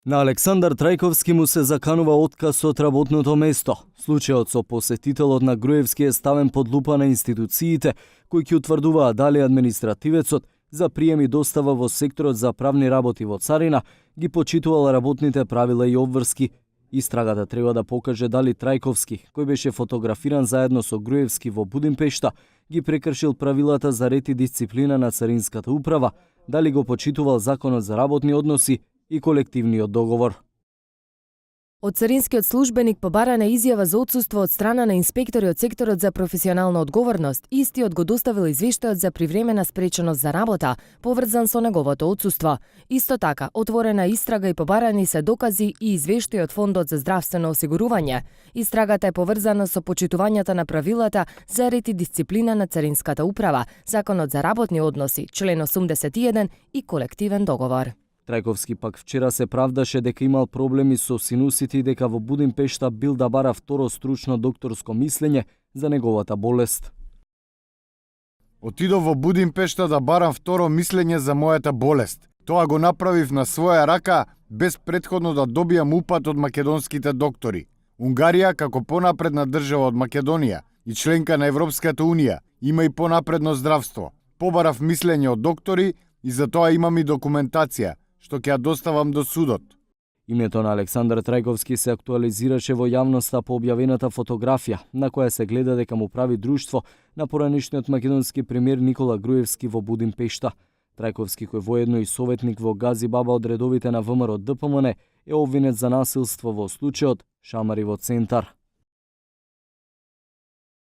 На Александар Трајковски му се заканува отказ од работното место. Случајот со посетителот на Груевски е ставен под лупа на институциите, кои ќе утврдуваат дали административецот за прием и достава во секторот за правни работи во Царина ги почитувал работните правила и обврски. Истрагата треба да покаже дали Трајковски, кој беше фотографиран заедно со Груевски во Будимпешта, ги прекршил правилата за ред и дисциплина на Царинската управа, дали го почитувал законот за работни односи и колективниот договор. Од царинскиот службеник побарана изјава за отсуство од страна на инспектори од секторот за професионална одговорност. Истиот го доставил извештајот за привремена спреченост за работа, поврзан со неговото отсуство. Исто така, отворена истрага и побарани се докази и извештај од Фондот за здравствено осигурување. Истрагата е поврзана со почитувањата на правилата за ред и дисциплина на Царинската управа, Законот за работни односи, член 81 и колективен договор. Трајковски пак вчера се правдаше дека имал проблеми со синусите и дека во Будимпешта бил да бара второ стручно докторско мислење за неговата болест. Отидов во Будимпешта да барам второ мислење за мојата болест. Тоа го направив на своја рака, без претходно да добијам упат од македонските доктори. Унгарија, како понапредна држава од Македонија и членка на Европската Унија, има и понапредно здравство. Побарав мислење од доктори и за тоа имам и документација, што ќе ја доставам до судот. Името на Александар Трајковски се актуализираше во јавноста по објавената фотографија, на која се гледа дека му прави друштво на поранишниот македонски премиер Никола Груевски во Будимпешта. Трајковски, кој воедно и советник во Гази Баба од редовите на ВМРО ДПМН, е обвинет за насилство во случајот Шамари во Центар.